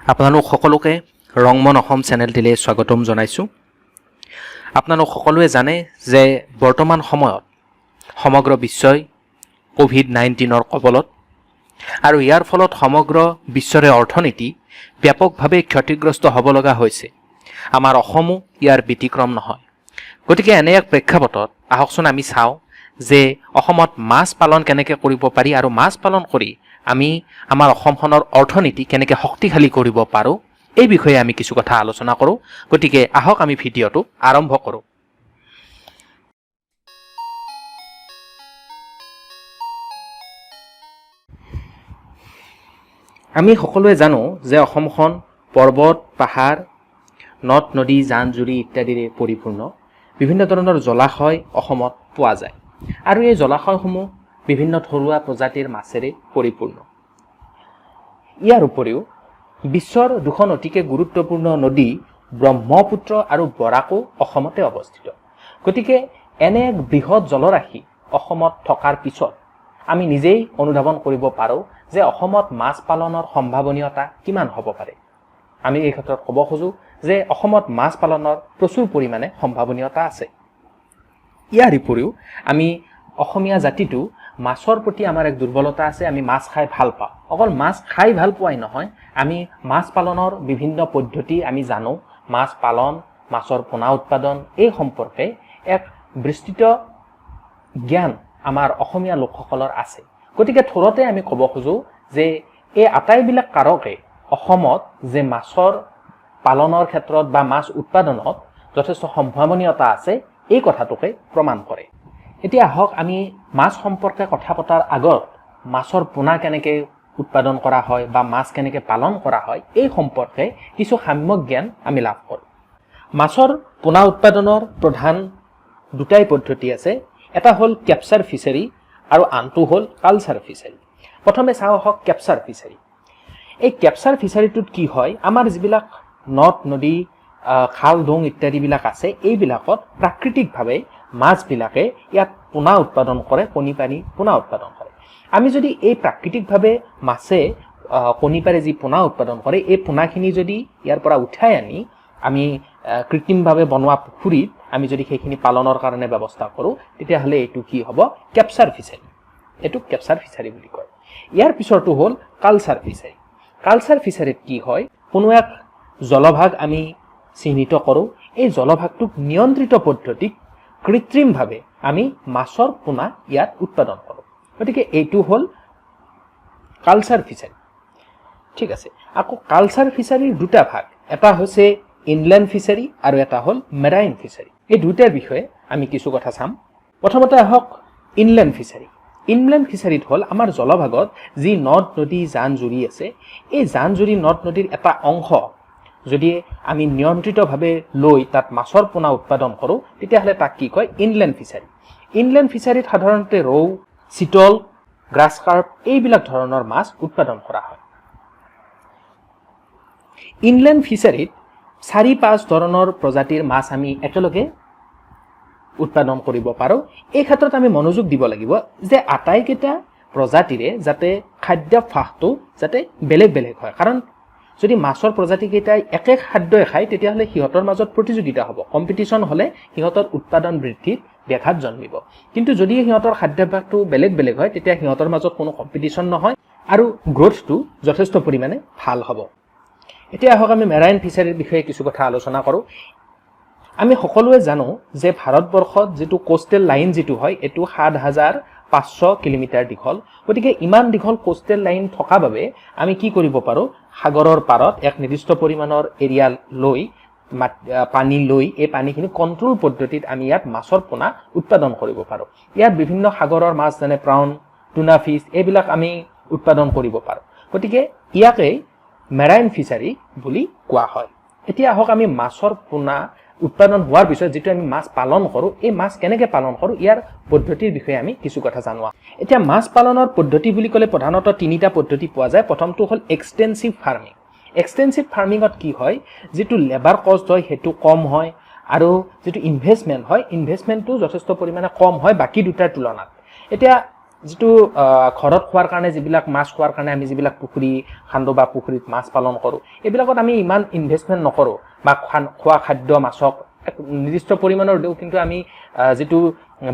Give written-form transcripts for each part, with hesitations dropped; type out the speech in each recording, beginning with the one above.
আপোনালোক সকলোকে ৰংমন অসম চেনেলটিলৈ স্বাগতম জনাইছোঁ। আপোনালোক সকলোৱে জানে যে বৰ্তমান সময়ত সমগ্ৰ বিশ্বই ক'ভিড-19ৰ কবলত আৰু ইয়াৰ ফলত সমগ্ৰ বিশ্বৰে অৰ্থনীতি ব্যাপকভাৱে ক্ষতিগ্ৰস্ত হ'ব লগা হৈছে। আমাৰ অসমো ইয়াৰ ব্যতিক্ৰম নহয়। গতিকে এনে এক প্ৰেক্ষাপটত আহকচোন আমি চাওঁ যে অসমত মাছ পালন কেনেকৈ কৰিব পাৰি আৰু মাছ পালন কৰি আমি আমাৰ অসমখনৰ অৰ্থনীতি কেনেকৈ শক্তিশালী কৰিব পাৰোঁ, এই বিষয়ে আমি কিছু কথা আলোচনা কৰোঁ। গতিকে আহক, আমি ভিডিঅ'টো আৰম্ভ কৰোঁ। আমি সকলোৱে জানো যে অসমখন পৰ্বত, পাহাৰ, নদ, নদী, জান জুৰি ইত্যাদিৰে পৰিপূৰ্ণ। বিভিন্ন ধৰণৰ জলাশয় অসমত পোৱা যায় আৰু এই জলাশয়সমূহ বিভিন্ন থলুৱা প্ৰজাতিৰ মাছেৰে পৰিপূৰ্ণ। ইয়াৰ উপৰিও বিশ্বৰ দুখন অতিকে গুৰুত্বপূৰ্ণ নদী ব্ৰহ্মপুত্ৰ আৰু বৰাকো অসমতে অৱস্থিত। গতিকে এনে এক বৃহৎ জলৰাশি অসমত থকাৰ পিছত আমি নিজেই অনুধাৱন কৰিব পাৰোঁ যে অসমত মাছ পালনৰ সম্ভাৱনীয়তা কিমান হ'ব পাৰে। আমি এই ক্ষেত্ৰত ক'ব খোজোঁ যে অসমত মাছ পালনৰ প্ৰচুৰ পৰিমাণে সম্ভাৱনীয়তা আছে। ইয়াৰ উপৰিও আমি অসমীয়া জাতিটো মাছৰ প্ৰতি আমাৰ এক দুৰ্বলতা আছে। আমি মাছ খাই ভাল পাওঁ। অকল মাছ খাই ভাল পোৱাই নহয়, আমি মাছ পালনৰ বিভিন্ন পদ্ধতি আমি জানো। মাছ পালন, মাছৰ পোনা উৎপাদন, এই সম্পৰ্কে এক বিস্তৃত জ্ঞান আমাৰ অসমীয়া লোকসকলৰ আছে। গতিকে থোৰতে আমি ক'ব খোজোঁ যে এই আটাইবিলাক কাৰকে অসমত যে মাছৰ পালনৰ ক্ষেত্ৰত বা মাছ উৎপাদনত যথেষ্ট সম্ভাৱনীয়তা আছে, এই কথাটোকে প্ৰমাণ কৰে। এতিয়া আহক, আমি মাছ সম্পৰ্কে কথা পতাৰ আগত মাছৰ পোনা কেনেকৈ উৎপাদন কৰা হয় বা মাছ কেনেকৈ পালন কৰা হয়, এই সম্পৰ্কে কিছু সাম্যক জ্ঞান আমি লাভ কৰোঁ। মাছৰ পোনা উৎপাদনৰ প্ৰধান দুটাই পদ্ধতি আছে। এটা হ'ল কেপচাৰ ফিচাৰী আৰু আনটো হ'ল কালচাৰ ফিচাৰী। প্ৰথমে চাওঁ আহক কেপচাৰ ফিচাৰী। এই কেপচাৰ ফিচাৰীটোত কি হয়? আমাৰ যিবিলাক নদ, নদী, খাল, ডোং ইত্যাদিবিলাক আছে, এইবিলাকত প্ৰাকৃতিকভাৱে মাছবিলাকে ইয়াত পোনা উৎপাদন কৰে, কণী পাৰি পোনা উৎপাদন কৰে। আমি যদি এই প্ৰাকৃতিকভাৱে মাছে কণী পাৰি যি পোনা উৎপাদন কৰে, এই পোনাখিনি যদি ইয়াৰ পৰা উঠাই আনি আমি কৃত্ৰিমভাৱে বনোৱা পুখুৰীত আমি যদি সেইখিনি পালনৰ কাৰণে ব্যৱস্থা কৰোঁ, তেতিয়াহ'লে এইটো কি হ'ব? Capture fishery. এইটোক কেপচাৰ ফিচাৰী বুলি কয়। ইয়াৰ পিছৰটো হ'ল কালচাৰ ফিচাৰী। কালচাৰ ফিচাৰীত কি হয়? কোনো এক জলভাগ আমি চিহ্নিত কৰোঁ। এই জলভাগটোক নিয়ন্ত্ৰিত পদ্ধতিত কৃত্ৰিমভাৱে আমি মাছৰ পোনা ইয়াত উৎপাদন কৰোঁ। গতিকে এইটো হ'ল কালচাৰ ফিচাৰী। ঠিক আছে। আকৌ কালচাৰ ফিচাৰীৰ দুটা ভাগ, এটা হৈছে ইনলেণ্ড ফিচাৰী আৰু এটা হ'ল মেৰাইন ফিচাৰী। এই দুটাৰ বিষয়ে আমি কিছু কথা চাম। প্ৰথমতে আহক ইনলেণ্ড ফিচাৰী। ইনলেণ্ড ফিচাৰীত হ'ল আমাৰ জলভাগত যি নদ, নদী, জান জুৰি আছে, এই জান জুৰি, নদ, নদীৰ এটা অংশ যদি আমি নিয়ন্ত্ৰিতভাৱে লৈ তাত মাছৰ পোনা উৎপাদন কৰোঁ, তেতিয়াহ'লে তাক কি কয়? Inland fishery. Inland ফিচাৰীত সাধাৰণতে ৰৌ, চিতল, গ্ৰাছ কাৰ্প এইবিলাক ধৰণৰ মাছ উৎপাদন কৰা হয়। ইনলেণ্ড ফিচাৰীত চাৰি পাঁচ ধৰণৰ প্ৰজাতিৰ মাছ আমি একেলগে উৎপাদন কৰিব পাৰোঁ। এই ক্ষেত্ৰত আমি মনোযোগ দিব লাগিব যে আটাইকেইটা প্ৰজাতিৰে যাতে খাদ্যাভ্যাসটো যাতে বেলেগ বেলেগ হয়। কাৰণ যদি মাছৰ প্ৰজাতিকেইটাই একে খাদ্যই খায়, তেতিয়াহ'লে সিহঁতৰ মাজত প্ৰতিযোগিতা হ'ব। কম্পিটিশ্যন হ'লে সিহঁতৰ উৎপাদন বৃদ্ধিত ব্যাঘাত জন্মিব। কিন্তু যদি সিহঁতৰ খাদ্যাভ্যাসটো বেলেগ বেলেগ হয়, তেতিয়া সিহঁতৰ মাজত কোনো কম্পিটিশ্যন নহয় আৰু গ্ৰ'থটো যথেষ্ট পৰিমাণে ভাল হ'ব। এতিয়া আহক, আমি মেৰাইন ফিচাৰীৰ বিষয়ে কিছু কথা আলোচনা কৰোঁ। আমি সকলোৱে জানো যে ভাৰতবৰ্ষত যিটো কোষ্টেল লাইন যিটো হয়, এইটো 7500 কিলোমিটাৰ দীঘল। গতিকে ইমান দীঘল কোষ্টেল লাইন থকা বাবে আমি কি কৰিব পাৰোঁ? সাগৰৰ পাৰত এক নিৰ্দিষ্ট পৰিমাণৰ এৰিয়া লৈ পানী লৈ এই পানীখিনি কণ্ট্ৰল পদ্ধতিত আমি ইয়াত মাছৰ পোনা উৎপাদন কৰিব পাৰোঁ। ইয়াত বিভিন্ন সাগৰৰ মাছ, যেনে প্ৰাউন, টুনা ফিছ, এইবিলাক আমি উৎপাদন কৰিব পাৰোঁ। গতিকে ইয়াকেই মেৰাইন ফিচাৰী বুলি কোৱা হয়। এতিয়া আহক, আমি মাছৰ পোনা উৎপাদন হোৱাৰ পিছত যিটো আমি মাছ পালন কৰোঁ, এই মাছ কেনেকৈ পালন কৰোঁ, ইয়াৰ পদ্ধতিৰ বিষয়ে আমি কিছু কথা জানো। এতিয়া মাছ পালনৰ পদ্ধতি বুলি ক'লে প্ৰধানতঃ তিনিটা পদ্ধতি পোৱা যায়। প্ৰথমটো হ'ল এক্সটেনচিভ ফাৰ্মিং। এক্সটেনচিভ ফাৰ্মিঙত কি হয়? যিটো লেবাৰ কষ্ট হয়, সেইটো কম হয় আৰু যিটো ইনভেষ্টমেণ্ট হয়, ইনভেষ্টমেণ্টটো যথেষ্ট পৰিমাণে কম হয় বাকী দুটাৰ তুলনাত। এতিয়া যিটো ঘৰত খোৱাৰ কাৰণে যিবিলাক মাছ খোৱাৰ কাৰণে আমি যিবিলাক পুখুৰী খান্দো বা পুখুৰীত মাছ পালন কৰোঁ, এইবিলাকত আমি ইমান ইনভেষ্টমেণ্ট নকৰোঁ বা খোৱা খাদ্য মাছক এক নিৰ্দিষ্ট পৰিমাণৰ দিওঁ। কিন্তু আমি যিটো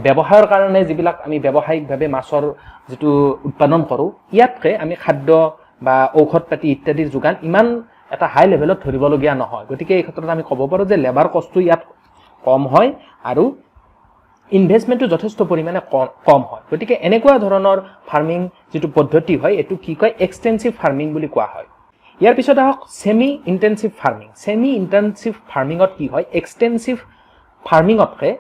ব্যৱসায়ৰ কাৰণে যিবিলাক আমি ব্যৱসায়িকভাৱে মাছৰ যিটো উৎপাদন কৰোঁ, ইয়াতকৈ আমি খাদ্য বা ঔষধ পাতি ইত্যাদিৰ যোগান ইমান এটা হাই লেভেলত ধৰিবলগীয়া নহয়। গতিকে এই ক্ষেত্ৰত আমি ক'ব পাৰোঁ যে লেবাৰ কষ্টটো ইয়াত কম হয় আৰু ইনভেষ্টমেণ্টটো যথেষ্ট পৰিমাণে কম হয়। গতিকে এনেকুৱা ধৰণৰ ফাৰ্মিং যিটো পদ্ধতি হয়, এইটো কি কয়? এক্সটেনচিভ ফাৰ্মিং বুলি কোৱা হয়। ইয়াৰ পিছত আহক semi intensive farming. Semi intensive ফাৰ্মিঙত কি হয়? এক্সটেনচিভ ফাৰ্মিঙতকৈ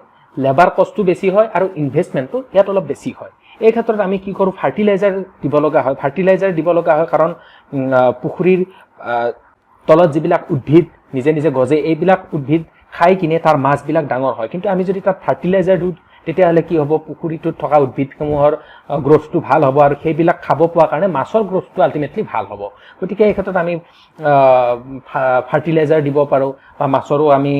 লেবাৰ কষ্টটো বেছি হয় আৰু ইনভেষ্টমেণ্টটো ইয়াত অলপ বেছি হয়। এই ক্ষেত্ৰত আমি কি কৰোঁ? ফাৰ্টিলাইজাৰ দিব লগা হয়। ফাৰ্টিলাইজাৰ দিব লগা হয় কাৰণ পুখুৰীৰ তলত যিবিলাক উদ্ভিদ নিজে নিজে গজে, এইবিলাক উদ্ভিদ খাই কিনে তাৰ মাছবিলাক ডাঙৰ হয়। কিন্তু আমি যদি তাত ফাৰ্টিলাইজাৰ দিওঁ, তেতিয়াহ'লে কি হ'ব? পুখুৰীটোত থকা উদ্ভিদসমূহৰ গ্ৰ'থটো ভাল হ'ব আৰু সেইবিলাক খাব পোৱাৰ কাৰণে মাছৰ গ্ৰ'থটো আল্টিমেটলি ভাল হ'ব। গতিকে এই ক্ষেত্ৰত আমি ফাৰ্টিলাইজাৰ দিব পাৰোঁ বা মাছৰো আমি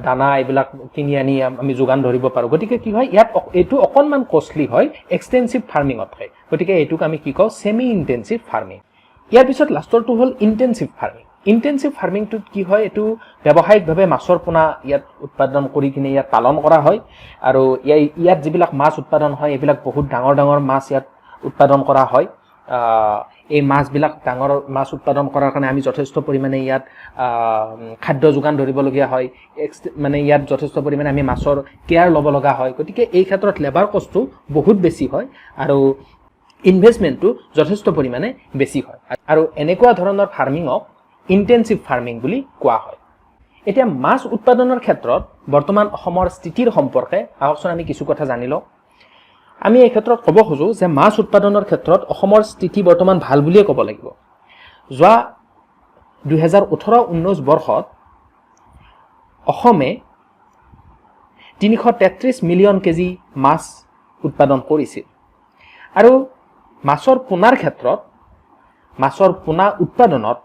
দানা এইবিলাক কিনি আনি আমি যোগান ধৰিব পাৰোঁ। গতিকে কি হয় ইয়াত, এইটো অকণমান কষ্টলি হয় এক্সটেনচিভ ফাৰ্মিঙতকৈ। গতিকে এইটোক আমি কি কওঁ? Semi intensive farming. ইয়াৰ পিছত লাষ্টৰটো হ'ল ইণ্টেনচিভ ফাৰ্মিং। ইণ্টেনচিভ ফাৰ্মিংটোত কি হয়? এইটো ব্যৱসায়িকভাৱে মাছৰ পোনা ইয়াত উৎপাদন কৰি কিনে ইয়াত পালন কৰা হয় আৰু ইয়াত যিবিলাক মাছ উৎপাদন হয়, এইবিলাক বহুত ডাঙৰ ডাঙৰ মাছ ইয়াত উৎপাদন কৰা হয়। এই মাছবিলাক ডাঙৰ মাছ উৎপাদন কৰাৰ কাৰণে আমি যথেষ্ট পৰিমাণে ইয়াত খাদ্য যোগান ধৰিবলগীয়া হয়। মানে ইয়াত যথেষ্ট পৰিমাণে আমি মাছৰ কেয়াৰ ল'ব লগা হয়। গতিকে এই ক্ষেত্ৰত লেবাৰ কষ্টটো বহুত বেছি হয় আৰু ইনভেষ্টমেণ্টটো যথেষ্ট পৰিমাণে বেছি হয় আৰু এনেকুৱা ধৰণৰ ফাৰ্মিঙক ইণ্টেনচিভ ফাৰ্মিং বুলি কোৱা হয়। এতিয়া মাছ উৎপাদনৰ ক্ষেত্ৰত বৰ্তমান অসমৰ স্থিতিৰ সম্পৰ্কে আহকচোন আমি কিছু কথা জানি লওঁ। আমি এই ক্ষেত্ৰত ক'ব খোজোঁ যে মাছ উৎপাদনৰ ক্ষেত্ৰত অসমৰ স্থিতি বৰ্তমান ভাল বুলিয়ে ক'ব লাগিব। যোৱা 2018-19 বৰ্ষত অসমে 333 মিলিয়ন কেজি মাছ উৎপাদন কৰিছিল আৰু মাছৰ পোনাৰ ক্ষেত্ৰত, মাছৰ পোনা উৎপাদনত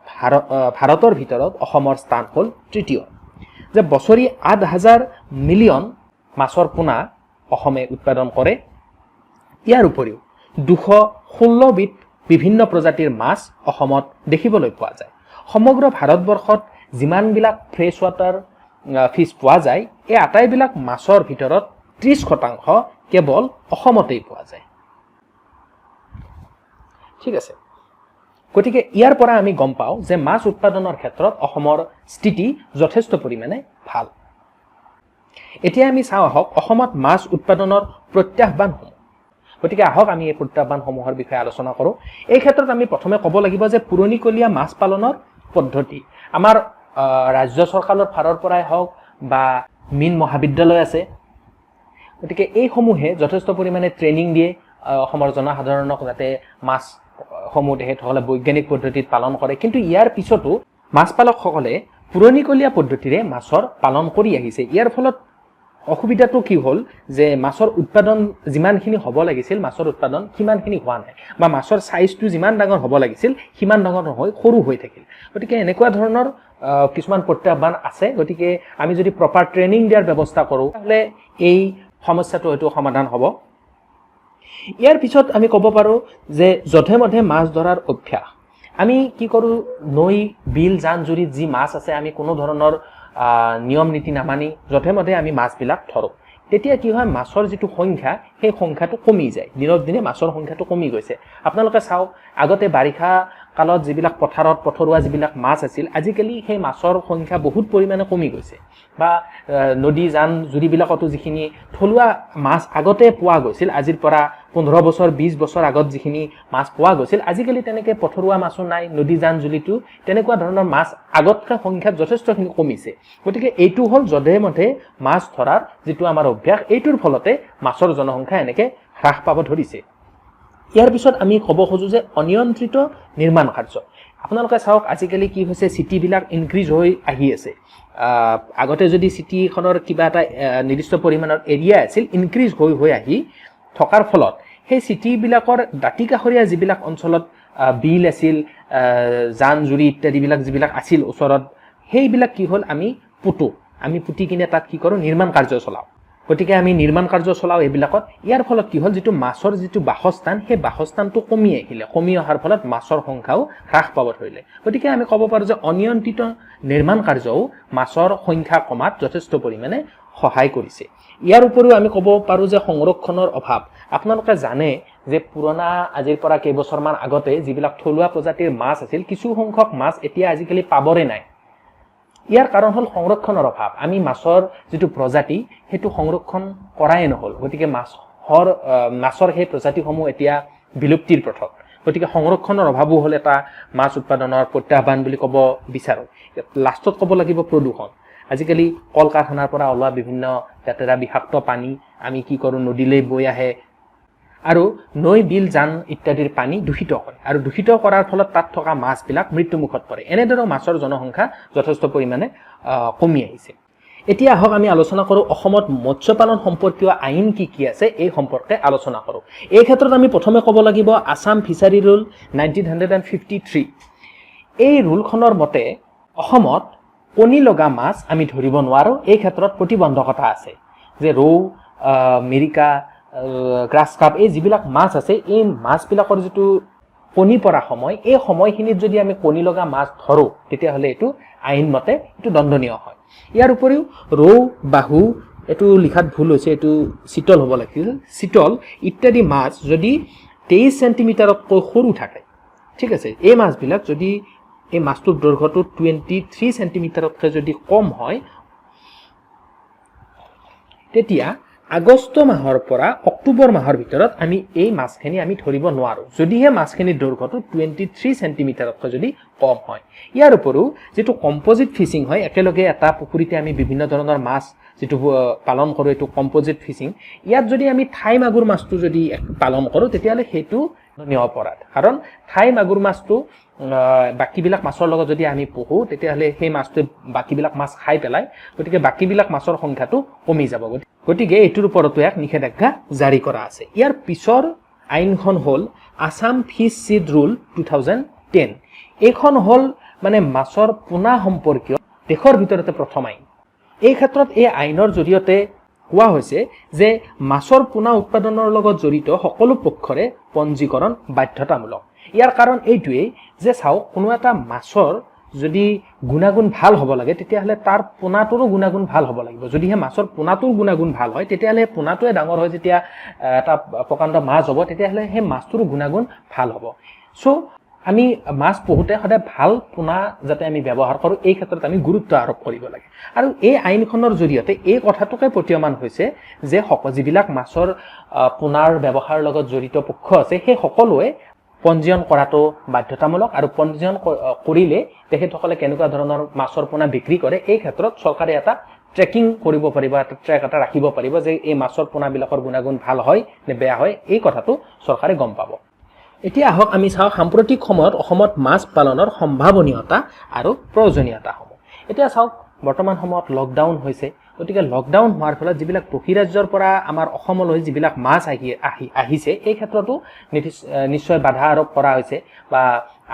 ভাৰতৰ ভিতৰত অসমৰ স্থান হ'ল তৃতীয়, যে বছৰি 8000 মিলিয়ন মাছৰ পোনা অসমে উৎপাদন কৰে। ইয়াৰ উপৰিও 216বিধ বিভিন্ন প্ৰজাতিৰ মাছ অসমত দেখিবলৈ পোৱা যায়। সমগ্ৰ ভাৰতবৰ্ষত যিমানবিলাক ফ্ৰেছ ৱাটাৰ ফিছ পোৱা যায়, এই আটাইবিলাক মাছৰ ভিতৰত 30% কেৱল অসমতেই পোৱা যায়। ঠিক আছে। গতিকে ইয়াৰ পৰা আমি গম পাওঁ যে মাছ উৎপাদনৰ ক্ষেত্ৰত অসমৰ স্থিতি যথেষ্ট পৰিমাণে ভাল। এতিয়া আমি চাওঁ আহক অসমত মাছ উৎপাদনৰ প্ৰত্যাহ্বানসমূহ। গতিকে আহক আমি এই প্ৰত্যাহ্বানসমূহৰ বিষয়ে আলোচনা কৰোঁ। এই ক্ষেত্ৰত আমি প্ৰথমে ক'ব লাগিব যে পুৰণিকলীয়া মাছ পালনৰ পদ্ধতি, আমাৰ ৰাজ্য চৰকাৰৰ ফালৰ পৰাই হওক বা মীন মহাবিদ্যালয় আছে, গতিকে এইসমূহে যথেষ্ট পৰিমাণে ট্ৰেইনিং দিয়ে অসমৰ জনসাধাৰণক, যাতে মাছসমূহ তেখেতসকলে বৈজ্ঞানিক পদ্ধতিত পালন কৰে। কিন্তু ইয়াৰ পিছতো মাছ পালকসকলে পুৰণিকলীয়া পদ্ধতিৰে মাছৰ পালন কৰি আহিছে। ইয়াৰ ফলত অসুবিধাটো কি হ'ল যে মাছৰ উৎপাদন যিমানখিনি হ'ব লাগিছিল, মাছৰ উৎপাদন সিমানখিনি হোৱা নাই বা মাছৰ চাইজটো যিমান ডাঙৰ হ'ব লাগিছিল, সিমান ডাঙৰ নহয়, সৰু হৈ থাকিল। গতিকে এনেকুৱা ধৰণৰ কিছুমান প্ৰত্যাহ্বান আছে। গতিকে আমি যদি প্ৰপাৰ ট্ৰেইনিং দিয়াৰ ব্যৱস্থা কৰোঁ, তেতিয়াহ'লে এই সমস্যাটো হয়তো সমাধান হ'ব। ইয়াৰ পিছত আমি ক'ব পাৰোঁ যে যধে মধে মাছ ধৰাৰ অভ্যাস। আমি কি কৰোঁ? নৈ, বিল, জান জুৰিত যি মাছ আছে, আমি কোনো ধৰণৰ নিয়ম নীতি নামানি যধে মধে আমি মাছবিলাক ধৰোঁ। তেতিয়া কি হয়? মাছৰ যিটো সংখ্যা, সেই সংখ্যাটো কমি যায়। দিনক দিনে মাছৰ সংখ্যাটো কমি গৈছে। আপোনালোকে চাওক, আগতে বাৰিষা কালত যিবিলাক পথাৰত পথৰুৱা যিবিলাক মাছ আছিল, আজিকালি সেই মাছৰ সংখ্যা বহুত পৰিমাণে কমি গৈছে। বা নদী, জান জুৰিবিলাকতো যিখিনি থলুৱা মাছ আগতে পোৱা গৈছিল, আজিৰ পৰা 15 বছৰ, 20 বছৰ আগত যিখিনি মাছ পোৱা গৈছিল, আজিকালি তেনেকৈ পথৰুৱা মাছো নাই। নদী, জান জুৰিতো তেনেকুৱা ধৰণৰ মাছ আগতকৈ সংখ্যাত যথেষ্টখিনি কমিছে। গতিকে এইটো হ'ল যধে মধে মাছ ধৰাৰ যিটো আমাৰ অভ্যাস, এইটোৰ ফলতে মাছৰ জনসংখ্যা এনেকৈ হ্ৰাস পাব ধৰিছে। ইয়াৰ পিছত আমি ক'ব খোজোঁ যে অনিয়ন্ত্ৰিত নিৰ্মাণ কাৰ্য। আপোনালোকে চাওক, আজিকালি কি হৈছে? চিটিবিলাক ইনক্ৰিজ হৈ আহি আছে। আগতে যদি চিটিখনৰ কিবা এটা নিৰ্দিষ্ট পৰিমাণৰ এৰিয়া আছিল, ইনক্ৰিজ হৈ হৈ আহি থকাৰ ফলত সেই চিটিবিলাকৰ দাঁতি কাষৰীয়া যিবিলাক অঞ্চলত বিল আছিল, জান জুৰি ইত্যাদিবিলাক যিবিলাক আছিল ওচৰত, সেইবিলাক কি হ'ল? আমি পুতো, আমি পুতি কিনে তাত কি কৰোঁ? নিৰ্মাণ কাৰ্য চলাওঁ। গতিকে গতিকে আমি নিৰ্মাণ কাৰ্য চলাওঁ এইবিলাকত। ইয়াৰ ফলত কি হ'ল, যিটো মাছৰ যিটো বাসস্থান, সেই বাসস্থানটো কমি আহিলে। কমি অহাৰ ফলত মাছৰ সংখ্যাও হ্ৰাস পাব ধৰিলে। গতিকে আমি ক'ব পাৰোঁ যে অনিয়ন্ত্ৰিত নিৰ্মাণ কাৰ্যও মাছৰ সংখ্যা কমাত যথেষ্ট পৰিমাণে সহায় কৰিছে। ইয়াৰ উপৰিও আমি ক'ব পাৰোঁ যে সংৰক্ষণৰ অভাৱ। আপোনালোকে জানে যে পুৰণা, আজিৰ পৰা কেইবছৰমান আগতে যিবিলাক থলুৱা প্ৰজাতিৰ মাছ আছিল, কিছু সংখ্যক মাছ এতিয়া আজিকালি পাবৰে নাই। ইয়াৰ কাৰণ হ'ল সংৰক্ষণৰ অভাৱ। আমি মাছৰ যিটো প্ৰজাতি, সেইটো সংৰক্ষণ কৰাই নহ'ল। গতিকে মাছৰ সেই প্ৰজাতিসমূহ এতিয়া বিলুপ্তিৰ পথত। গতিকে সংৰক্ষণৰ অভাৱো হ'ল এটা মাছ উৎপাদনৰ প্ৰত্যাহ্বান বুলি ক'ব বিচাৰোঁ। লাষ্টত ক'ব লাগিব প্ৰদূষণ। আজিকালি কল কাৰখানাৰ পৰা ওলোৱা বিভিন্ন লেতেৰা বিষাক্ত পানী আমি কি কৰোঁ, নদীলৈ বৈ আহে আৰু নৈ, বিল, জান ইত্যাদিৰ পানী দূষিত কৰে আৰু দূষিত কৰাৰ ফলত তাত থকা মাছবিলাক মৃত্যুমুখত পৰে। এনেদৰেও মাছৰ জনসংখ্যা যথেষ্ট পৰিমাণে কমি আহিছে। এতিয়া আহক আমি আলোচনা কৰোঁ অসমত মৎস্য পালন সম্পৰ্কীয় আইন কি কি আছে, এই সম্পৰ্কে আলোচনা কৰোঁ। এই ক্ষেত্ৰত আমি প্ৰথমে ক'ব লাগিব Assam Fishery Rule 1953। এই ৰুলখনৰ মতে অসমত কণী লগা মাছ আমি ধৰিব নোৱাৰোঁ। এই ক্ষেত্ৰত প্ৰতিবন্ধকতা আছে যে ৰৌ, মিৰিকা, গ্ৰাছ কাপ, এই যিবিলাক মাছ আছে, এই মাছবিলাকৰ যিটো কণী পৰা সময়, এই সময়খিনিত যদি আমি কণী লগা মাছ ধৰোঁ, তেতিয়াহ'লে এইটো আইনমতে এইটো দণ্ডনীয় হয়। ইয়াৰ উপৰিও ৰৌ, বাহু, এইটো লিখাত ভুল হৈছে, এইটো চিতল হ'ব লাগিছিল, চিতল ইত্যাদি মাছ যদি 23 চেণ্টিমিটাৰতকৈ সৰু থাকে, ঠিক আছে, এই মাছবিলাক যদি এই মাছটোৰ দৈৰ্ঘ্যটো 23 চেণ্টিমিটাৰতকৈ যদি কম হয়, তেতিয়া আগষ্ট মাহৰ পৰা অক্টোবৰ মাহৰ ভিতৰত আমি এই মাছখিনি আমি ধৰিব নোৱাৰোঁ, যদিহে মাছখিনিৰ দৈৰ্ঘ্যটো 23 চেণ্টিমিটাৰতকৈ যদি কম হয়। ইয়াৰ উপৰিও যিটো কম্পজিট ফিচিং হয়, একেলগে এটা পুখুৰীতে আমি বিভিন্ন ধৰণৰ মাছ যিটো পালন কৰোঁ, এইটো কম্পজিট ফিচিং। ইয়াত যদি আমি থাই মাগুৰ মাছটো যদি পালন কৰোঁ, তেতিয়াহ'লে সেইটো অপৰাধ। কাৰণ থাই মাগুৰ মাছটো বাকীবিলাক মাছৰ লগত যদি আমি পোহোঁ, তেতিয়াহ'লে সেই মাছটোৱে বাকীবিলাক মাছ খাই পেলায়। গতিকে বাকীবিলাক মাছৰ সংখ্যাটো কমি যাব। গতিকে এইটোৰ ওপৰতো এক নিষেধাজ্ঞা জাৰি কৰা আছে। ইয়াৰ পিছৰ আইনখন হ'ল Assam Fish Seed Rule 2010। এইখন হ'ল মানে মাছৰ পোনা সম্পৰ্কীয় দেশৰ ভিতৰতে প্ৰথম আইন। এই ক্ষেত্ৰত এই আইনৰ জৰিয়তে কোৱা হৈছে যে মাছৰ পোনা উৎপাদনৰ লগত জড়িত সকলো পক্ষৰে পঞ্জীকৰণ বাধ্যতামূলক। ইয়াৰ কাৰণ এইটোৱেই যে চাওক, কোনো এটা মাছৰ যদি গুণাগুণ ভাল হ'ব লাগে, তেতিয়াহ'লে তাৰ পোনাটোৰো গুণাগুণ ভাল হ'ব লাগিব। যদিহে মাছৰ পোনাটোৰ গুণাগুণ ভাল হয়, তেতিয়াহ'লে সেই পোনাটোৱে ডাঙৰ হৈ যেতিয়া এটা প্ৰকাণ্ড মাছ হ'ব, তেতিয়াহ'লে সেই মাছটোৰো গুণাগুণ ভাল হ'ব। চ' আমি মাছ পোহোতে সদায় ভাল পোনা যাতে আমি ব্যৱহাৰ কৰোঁ, এই ক্ষেত্ৰত আমি গুৰুত্ব আৰোপ কৰিব লাগে। আৰু এই আইনখনৰ জৰিয়তে এই কথাটোকে প্ৰতীয়মান হৈছে যে যিবিলাক মাছৰ পোনাৰ ব্যৱসায়ৰ লগত জড়িত পক্ষ আছে, সেই সকলোৱে পঞ্জীয়ন কৰাটো বাধ্যতামূলক আৰু পঞ্জীয়ন কৰিলে তেখেতসকলে কেনেকুৱা ধৰণৰ মাছৰ পোনা বিক্ৰী কৰে, এই ক্ষেত্ৰত চৰকাৰে এটা ট্ৰেকিং কৰিব পাৰিব, এটা ট্ৰেক এটা ৰাখিব পাৰিব যে এই মাছৰ পোনাবিলাকৰ গুণাগুণ ভাল হয় নে বেয়া হয়, এই কথাটো চৰকাৰে গম পাব। এতিয়া আহক আমি চাওঁ সাম্প্ৰতিক সময়ত অসমত মাছ পালনৰ সম্ভাৱনীয়তা আৰু প্ৰয়োজনীয়তাসমূহ। এতিয়া চাওক, বৰ্তমান সময়ত লকডাউন হৈছে। গতিকে লকডাউন হোৱাৰ ফলত যিবিলাক বহিৰাজ্যৰ পৰা আমাৰ অসমলৈ যিবিলাক মাছ আহি আহি আহিছে, এই ক্ষেত্ৰতো নিশ্চয় বাধা আৰোপ কৰা হৈছে বা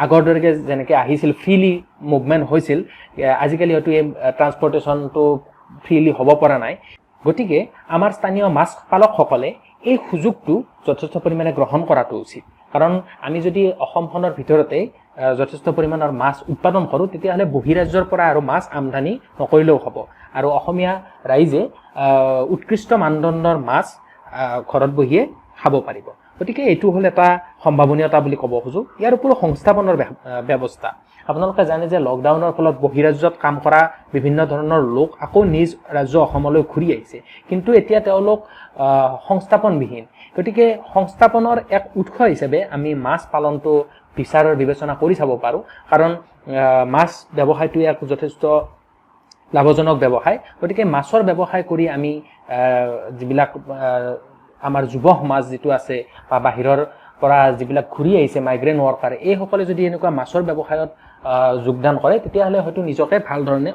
আগৰ দৰে যেনেকৈ আহিছিল, ফ্ৰীলি মুভমেণ্ট হৈছিল, আজিকালি হয়তো এই ট্ৰান্সপৰ্টেশ্যনটো ফ্ৰীলি হ'ব পৰা নাই। গতিকে আমাৰ স্থানীয় মাছ পালকসকলে এই সুযোগটো যথেষ্ট পৰিমাণে গ্ৰহণ কৰাটো উচিত। কাৰণ আমি যদি অসমখনৰ ভিতৰতে যথেষ্ট পৰিমাণৰ মাছ উৎপাদন কৰোঁ, তেতিয়াহ'লে বহিৰাজ্যৰ পৰা আৰু মাছ আমদানি নকৰিলেও হ'ব আৰু অসমীয়া ৰাইজে উৎকৃষ্ট মানদণ্ডৰ মাছ ঘৰত বহিয়ে খাব পাৰিব। গতিকে এইটো হ'ল এটা সম্ভাৱনীয়তা বুলি ক'ব খোজোঁ। ইয়াৰ উপৰিও সংস্থাপনৰ ব্যৱস্থা। আপোনালোকে জানে যে লকডাউনৰ ফলত বহিৰাজ্যত কাম কৰা বিভিন্ন ধৰণৰ লোক আকৌ নিজ ৰাজ্য অসমলৈ ঘূৰি আহিছে। কিন্তু এতিয়া তেওঁলোক সংস্থাপনবিহীন। গতিকে সংস্থাপনৰ এক উৎস হিচাপে আমি মাছ পালনটো বিচাৰৰ বিবেচনা কৰি চাব পাৰোঁ। কাৰণ মাছ ব্যৱসায়টো এক যথেষ্ট লাভজনক ব্যৱসায়। গতিকে মাছৰ ব্যৱসায় কৰি আমি যিবিলাক আমাৰ যুৱ সমাজ যিটো আছে বা বাহিৰৰ পৰা যিবিলাক ঘূৰি আহিছে মাইগ্ৰেণ্ট ৱৰ্কাৰ, এইসকলে যদি এনেকুৱা মাছৰ ব্যৱসায়ত যোগদান কৰে, তেতিয়াহ'লে হয়তো নিজকে ভাল ধৰণে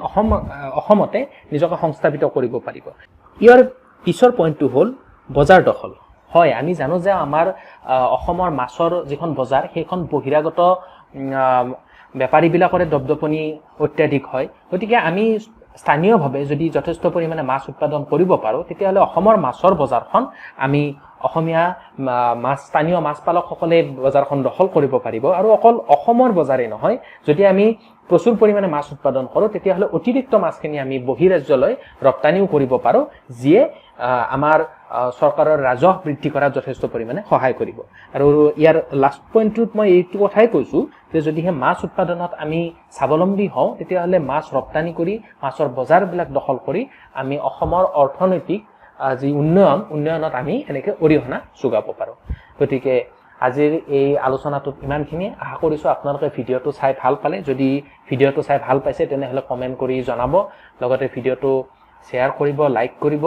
অসমতে নিজকে সংস্থাপিত কৰিব পাৰিব। ইয়াৰ পিছৰ পইণ্টটো হ'ল বজাৰ দখল। হয়, আমি জানো যে আমাৰ অসমৰ মাছৰ যিখন বজাৰ, সেইখন বহিৰাগত বেপাৰীবিলাকৰে দপদপনি অত্যাধিক হয়। গতিকে আমি স্থানীয়ভাৱে যদি যথেষ্ট পৰিমাণে মাছ উৎপাদন কৰিব পাৰোঁ, তেতিয়াহ'লে অসমৰ মাছৰ বজাৰখন আমি অসমীয়া মাছ স্থানীয় মাছ পালকসকলে বজাৰখন দখল কৰিব পাৰিব। আৰু অকল অসমৰ বজাৰেই নহয়, যদি আমি প্ৰচুৰ পৰিমাণে মাছ উৎপাদন কৰোঁ, তেতিয়াহ'লে অতিৰিক্ত মাছখিনি আমি বহিৰাজ্যলৈ ৰপ্তানিও কৰিব পাৰোঁ, যিয়ে আমাৰ চৰকাৰৰ ৰাজহ বৃদ্ধি কৰাত যথেষ্ট পৰিমাণে সহায় কৰিব। আৰু ইয়াৰ লাষ্ট পইণ্টটোত মই এইটো কথাই কৈছোঁ যে যদিহে মাছ উৎপাদনত আমি স্বাৱলম্বী হওঁ, তেতিয়াহ'লে মাছ ৰপ্তানি কৰি মাছৰ বজাৰবিলাক দখল কৰি আমি অসমৰ অৰ্থনৈতিক যি উন্নয়নত আমি এনেকৈ অৰিহণা যোগাব পাৰোঁ। গতিকে আজিৰ এই আলোচনাটোত ইমানখিনিয়ে। আশা কৰিছোঁ আপোনালোকে ভিডিঅ'টো চাই ভাল পালে। যদি ভিডিঅ'টো চাই ভাল পাইছে, তেনেহ'লে কমেণ্ট কৰি জনাব, লগতে ভিডিঅ'টো শ্বেয়াৰ কৰিব, লাইক কৰিব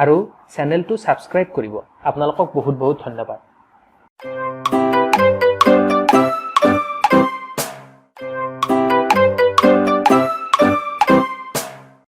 আৰু চেনেলটো ছাবস্ক্ৰাইব কৰিব। আপোনালোকক বহুত বহুত ধন্যবাদ।